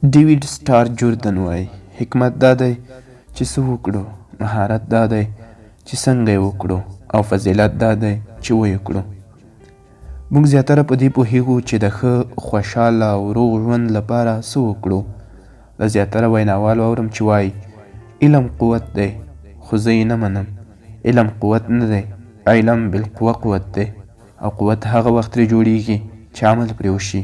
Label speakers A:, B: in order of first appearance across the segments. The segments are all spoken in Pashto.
A: ډیویډ سټار جوردن وایي، حکمت دا دی چې څه وکړو، مهارت دا دی چې څنګه یې وکړو او فضیلت دا دی چې ویې کړو. موږ زیاتره په دې پوهیږو چې د ښه، خوشحاله او روغ ژوند لپاره څه وکړو. له زیاتره ویناوالو اورم چې وایي، علم قوت دی، خو زه یې نه منم. علم قوت نه دی، علم بالقوه قوت دی او قوت هغه وخت ترې جوړیږي چې عمل پرې وشي.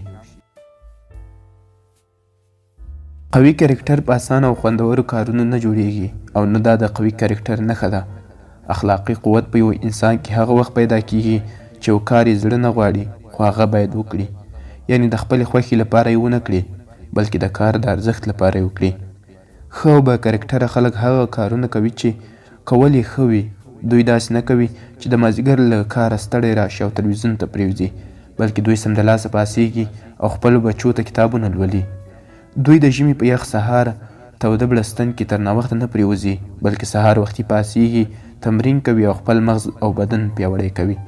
A: قوي کرکټر په اسانه او خوندورو کارونو نه جوړیږي او نه دا د قوي کرکټر نښه ده. اخلاقي قوت په یوه انسان کې هغه وخت پیدا کیږي چې یو کار یې زړه نه غواړي خو هغه باید وکړي. یعنې د خپلې خوښې لپاره یې ونه کړي بلکې د کار د ارزښت لپاره یې وکړي. ښه او با کرکټره خلک هغه کارونه کوي چې کول یې ښه وي. دوی داسې نه کوي چې د مازیګر له کاره ستړی راشي او تلویزیون ته پرېوځي، بلکې دوی سمدلاسه پاڅېږي او خپلو بچو ته کتابونه لولي. دوی د ژمي په یخ سهار تاوده بړستن کې تر ناوخته نه پرېوځي، بلکې سهار وختي پاڅېږي، تمرین کوي او خپل مغز او بدن پیاوړی کوي.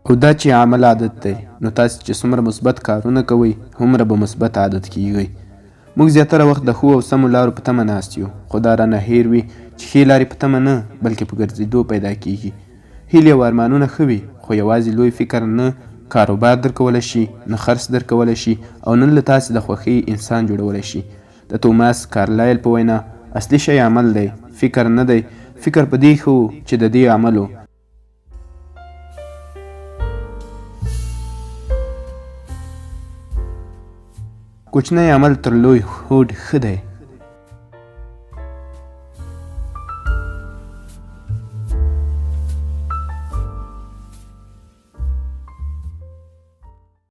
A: او دا چې عمل عادت دی، نو تاسې چې څومره مثبت کارونه کوئ، هومره به مثبت عادت کیږئ. موږ زیاتره وخت د ښو او سمو لارو په تمه ناست یو، خو دا رانه هېر وي چې ښې لارې په تمه نه، بلکې په ګرځېدو پیدا کیږي. هیلې او ارمانونه ښه وي، خو یوازې لوی فکر نه کاروبار درکولی شي، نه خرڅ درکولی شي او نه له تاسې د خوښۍ انسان جوړولی شي. د توماس کارلایل په وینا، اصلي شی عمل دی، فکر نه دی. فکر په دې ښه و چې د دې عملو. کوچنی عمل تر لوی هوډ ښه دی.